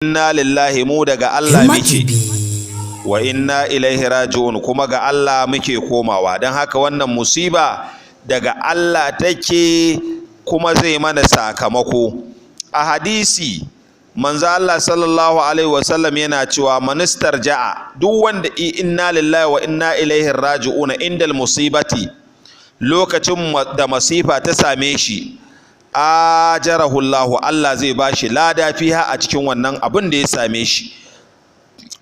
Inna lillahi, mu daga Allah Himma muke, TV. wa inna ilaihi raji'un, kuma ga Allah muke komawa. Don haka wannan musiba daga Allah take, kuma zai mana sakamako. A hadisi, manzo Allah sallallahu alaihi wasallam yana cewa manistar ja'a, duk wanda inna lillahi wa inna ilaihi raji'una indal musibati, lokacin da masifa ta same shi, ajarahu Allah, Allah zai bashi lada, fiha, a cikin wannan abin da ya same shi,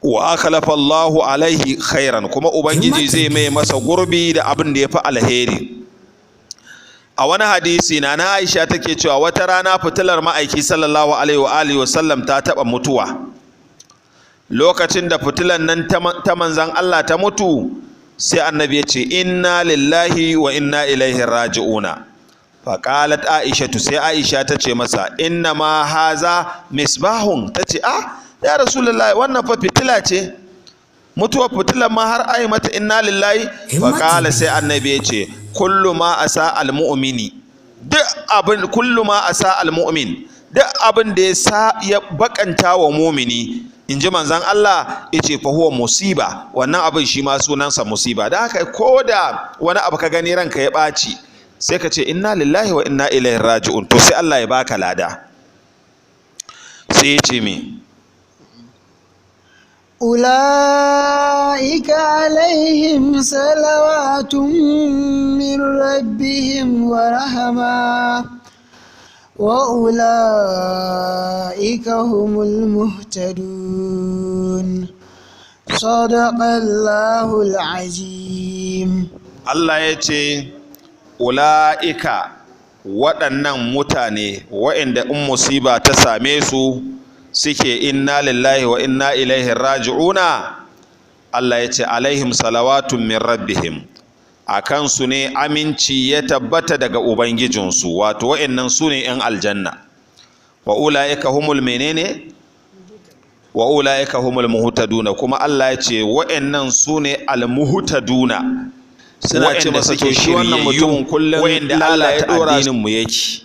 wa akhlafa Allahu alaihi khairan, kuma Ubangiji zai mai masa gurbi da abin da ya fi alheri. A wani hadisi, na Aisha take cewa wata rana fitilar ma'aiki sallallahu alaihi wa alihi wasallam ta taba mutuwa. Lokacin da fitilar nan ta manzan Allah ta mutu, sai Annabi ya ce, "Inna lillahi wa inna ilaihi raji'una." Faqalat Aisha, sai Aisha ta ce masa, "Inna ma haza misbahun." Ta ce, "Ah, ya Rasulullahi, wannan fa fitila ce, mutuwar fitilar ma har ayi mata inna lillahi?" Faqala, sai Annabi ya ce, "Kullu ma asa almu'mini," duk abin, kullu ma asa almu'min, duk abin da ya sa ya bakanta wa mumini, in ji manzon Allah ya ce, fa huwa musiba, wannan abin shi ma sunansa musiba. Da haka ko da wani abu ka gani ranka ya ɓaci, sai ka ce, "Inna lillahi wa inna ilaihi raji'un," to sai Allah ya baka lada. Sai ya ce me? أولئك عليهم صلوات من ربهم ورحمة وأولئك هم المهتدون. صدق الله العظيم. Allah ya ce, ula'ika, waɗannan mutane waɗanda in musiba ta same su suke inna lillahi wa inna ilaihi raji'una, Allah ya ce, alaihim salawatun min rabbihim, a kansu ne aminci ya tabbata daga ubangijinsu, wato waɗannan su ne 'yan aljanna. Wa ula'ika humul menene? Wa ula'ika humul muhtaduna. Kuma Allah ya ce waɗannan su ne almuhtaduna. Suna ce masa, to shi wannan mutumin kullum wa'anda Allah ya lalata dora addinin mu yake.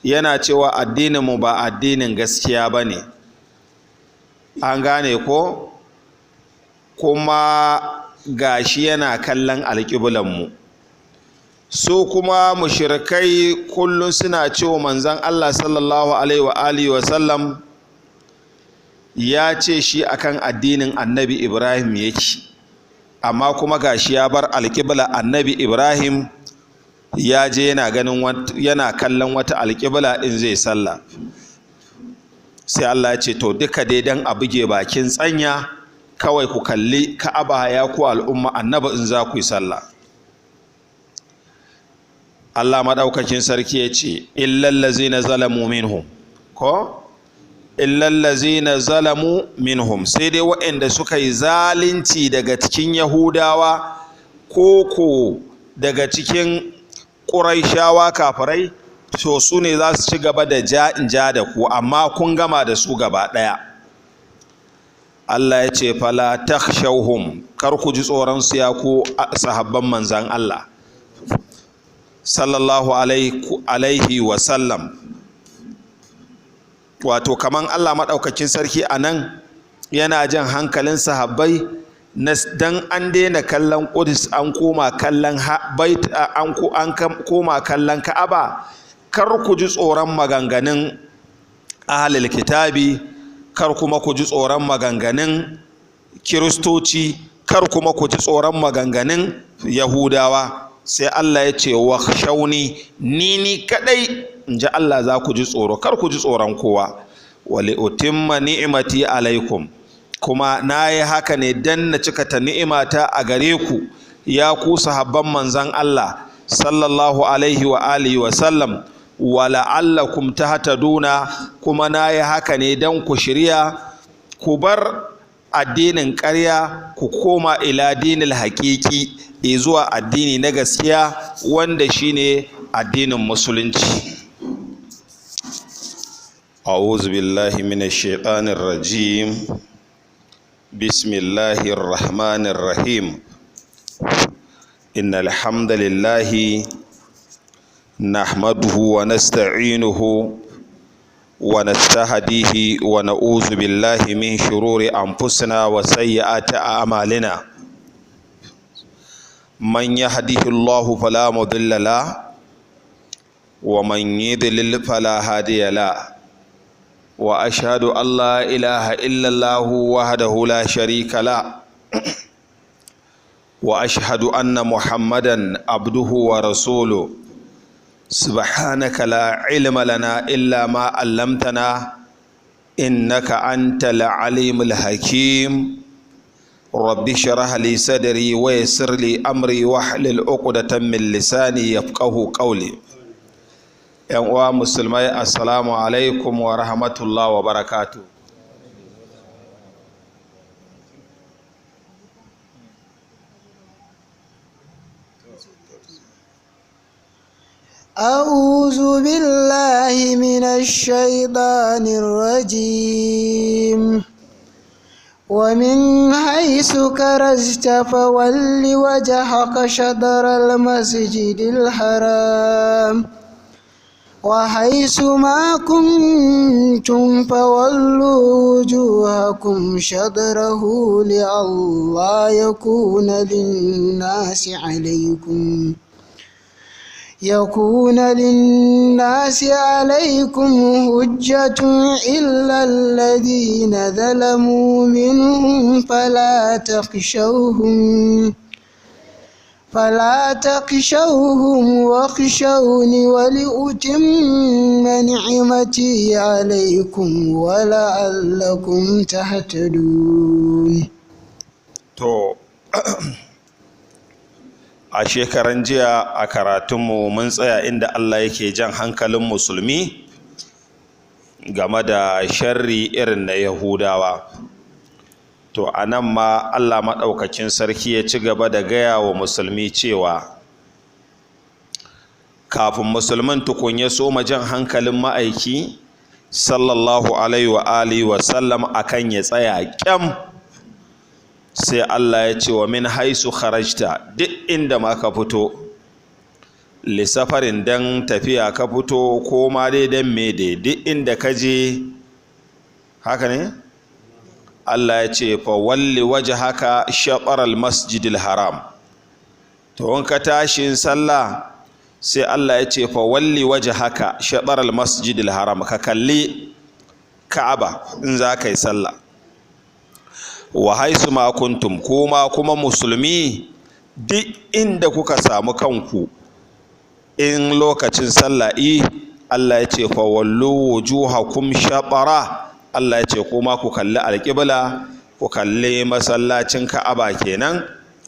Yana cewa addinin mu ba addinin gaskiya bane, an gane ko? Kuma gashi yana kallon alƙiblan mu. Su kuma mushrikai kullum suna cewa manzon Allah sallallahu alaihi wa alihi wa sallam ya ce shi akan addinin Annabi Ibrahim yake, amma kuma gashi ya bar alƙibla Annabi Ibrahim, ya je yana ganin yana kallon wata alƙibla in zai sallah. Sai Allah ya ce, to duka dai dan a buge bakin tsanya kawai, ku kalli Ka'aba, ya ku al'umma Annabi, in za ku yi sallah. Allah madaukakin sarki ya ce, illal ladzina zalamu minhum, ko illal ladzina zalamu minhum, sai dai waɗanda suka yi zalunci daga cikin Yahudawa ko daga cikin Ƙuraishawa kafirai, to su ne za su ci gaba da ja in ja da ku, amma kun gama da su gaba ɗaya. Allah ya ce, fala takhshawhum, kar ku ji tsoron su, ya ku sahabban manzan Allah sallallahu alaihi wa sallam. Wato kaman Allah maɗaukakin sarki a nan yana jan hankalin sahabbai na dan an daina kallon Ƙudus, an koma kallon bait, an koma kallon Ka'aba, kar ku ji tsoron maganganun ahlul kitabi, kar kuma ku ji tsoron maganganun Kiristoci, kar kuma ku ji tsoron maganganun Yahudawa. Sai Allah ya ce, wa shauni, ni kadai, in ji Allah, za ku ji tsoro, kar ku ji tsoron kowa. Wali utimma ni'imati alaikum, kuma na yi haka ne dan na cika ta ni'imata a gare ku, ya ku sahabban manzan Allah sallallahu alaihi wa alihi wa sallam, wa la'allakum tahtaduna, kuma na yi haka ne dan ku shirya, ku bar addinin ƙarya, ku koma ila dinil haƙiƙi, zuwa addini na gaskiya, wanda shine addinin musulunci. أعوذ بالله من الشيطان الرجيم. بسم الله الرحمن الرحيم. إن الحمد لله نحمده ونستعينه. ونستهديه ونعوذ بالله من شرور أنفسنا وسيئات أعمالنا. من يهده الله فلا مضل له ومن يضلل فلا هادي له، وأشهد أن لا إله إلا الله وحده لا شريك له، وأشهد أن محمدا عبده ورسوله. سبحانك لا علم لنا إلا ما علمتنا إنك أنت العليم الحكيم. رب اشرح لي صدري ويسر لي أمري واحلل عقدة من لساني يفقه قولي. ‘Yan uwa musulmai, assalamu alaikum wa rahmatullah wa barakatu. أعوذ بالله من الشيطان الرجيم. ومن حيث خرجت فول وجهك شطر المسجد الحرام، وحيث ما كنتم فولوا وجوهكم شطره لئلا يكون للناس عليكم حجة إلا الذين ظلموا منهم، فلا تخشوهم واخشوني ولأتم نعمتي عليكم ولعلكم تهتدون. To, a shekaran jiya a karatunmu mun tsaya inda Allah yake jan hankalin musulmi game da sharri irin na Yahudawa. To, a nan ma Allah maɗaukakin sarki ya ci gaba da gaya wa musulmi cewa kafin musulmin tukun ya soma jan hankalin ma'aiki sallallahu alaihi wa alihi wa sallam akan ya tsaya kyam, sai Allah ya ce wa min haisu kharajta, duk inda ma ka fito lissafarin dan tafiya ka fito ko ma dai dan me dai, duk inda ka je, haka ne Allah ya ce fa walli wajhaka shatr al-masjidil haram. To in ka tashi sallah, sai Allah ya ce fa walli wajhaka shatr al-masjidil haram, ka kalli Ka'aba in za ka yi sallah. Wa haisu ma kuntum, kuma musulmi duk inda kuka samu kanku in lokacin sallah Allah ya ce fa wallu wujuhakum shatara, Allah ya ce kuma ku kalli alƙibla, ku kalli masallacin Ka'aba kenan,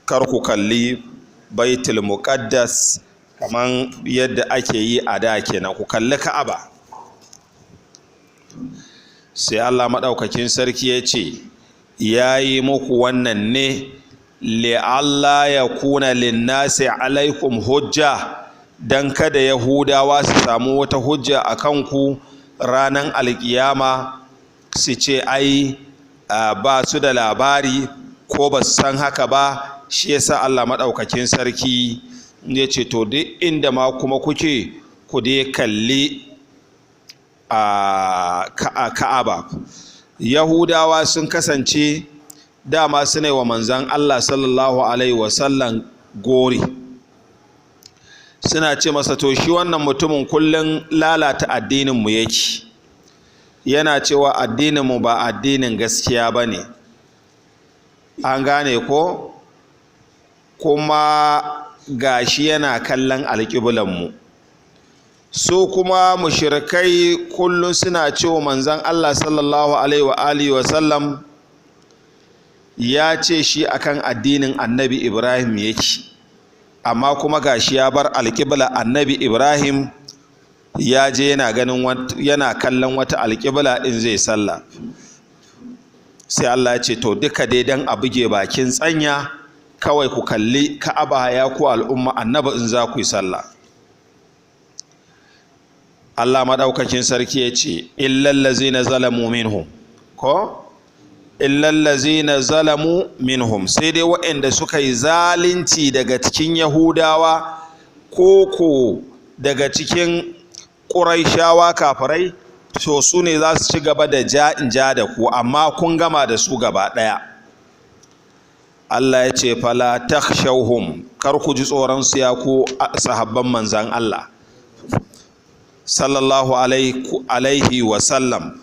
kar ku kalli Baitul Muqaddas kaman yadda ake yi a da kenan, ku kalli Ka'aba. Sai Allah maɗaukakin sarki ya ce ya yi muku wannan ne li'alla ya kuna linnasi alaikum hujja, dan kada Yahudawa su samu wata hujja a kanku ranar alƙiyama su ce ai ba su da labari ko ba su san haka ba. Shi yasa Allah maɗaukakin sarki ya ce to duk inda ma kuma kuke, ku dai kalli a Ka'aba. Yahudawa sun kasance dama suna yi wa manzan Allah sallallahu alaihi wasallam gori, suna ce masa to shi wannan mutumin kullum lalata addininmu yake, yana cewa addininmu ba addinin gaskiya ba ne, an gane ko, kuma gashi yana kallon alƙiblanmu. Su kuma mushrikai kullum suna cewa manzon Allah sallallahu alaihi wa alihi wa sallam ya ce shi akan addinin Annabi Ibrahim yake, amma kuma gashi ya bar alƙibla Annabi Ibrahim ya je yana ganin yana kallon wata alƙibla in zai sallah. Sai Allah ya ce to duka dai dan a buge bakin tsanya kawai ku kalli Ka'aba ya ku al'umma Annabi in za ku yi sallah. Allah madaukakin sarki ya ce illal ladzina zalamu minhum, ko illal ladzina zalamu minhum, sai dai waɗanda suka yi zalunci daga cikin Yahudawa ko daga cikin Quraishawa kafirai. To su ne za su ci gaba da ja in ja da ku, amma kun gama da su gaba ɗaya. Allah ya ce fala takhshawhum, kar ku ji tsoron su, ya ku sahabban manzan Allah sallallahu alaihi wa sallam.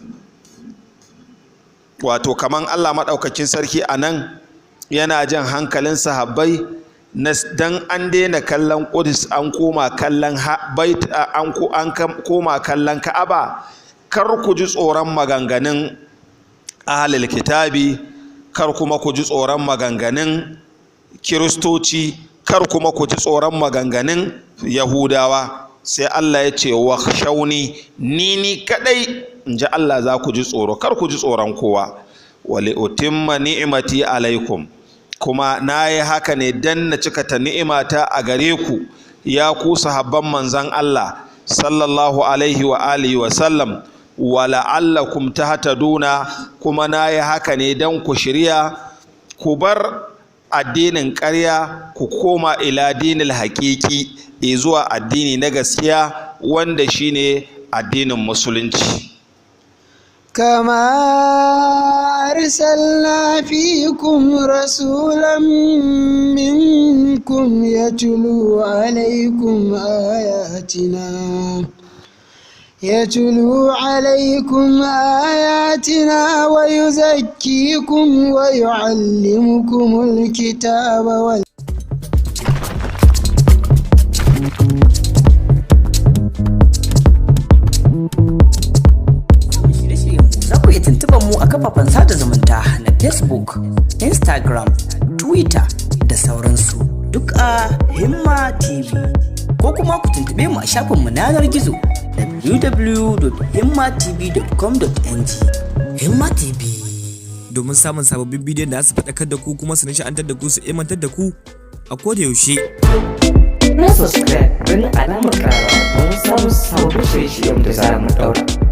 Wato kaman Allah maɗaukakin sarki a nan yana jan hankalin sahabbai na dan an daina kallon Qudus, an koma kallon bait, an koma kallon Ka'aba. Kar ku ji tsoron maganganun ahlul kitabi, kar kuma ku ji tsoron maganganun Kiristoci, kar kuma ku ji tsoron maganganun Yahudawa. Sai Allah ya ce wa shauni, ni kadai in ji Allah za ku ji tsoro, kar ku ji tsoron kowa. Wali utimma ni'imati alaikum, kuma na yi haka ne dan na cika ta ni'imata a gare ku, ya ku sahabban manzan Allah sallallahu alaihi wa alihi wa sallam. Wa la'allakum tahtaduna, kuma na yi haka ne dan ku shirya, ku bar addinin ƙarya, ku koma ila dinil haƙiƙi, zuwa addini na gaskiya wanda shine addinin Musulunci. كما أرسلنا فيكم رسولا منكم يتلو عليكم آياتنا ويزكيكم ويعلمكم الكتاب Za ku iya tuntuɓar mu a kafafen sada zumunta na Facebook, Instagram, Twitter da sauransu, duk a Himma TV. Ko kuma ku tuntuɓe mu a shafinmu na yanar gizo www.himmatv.com.ng. Himma TV. Domin samun sababbin bidiyon da za su faɗakar da ku, kuma su nishaɗantar da ku, su ilmantar da ku a koda yaushe. Na subscribe don alamar ƙara don samun sababbin shirye-shiryen da zarar mun ɗaura.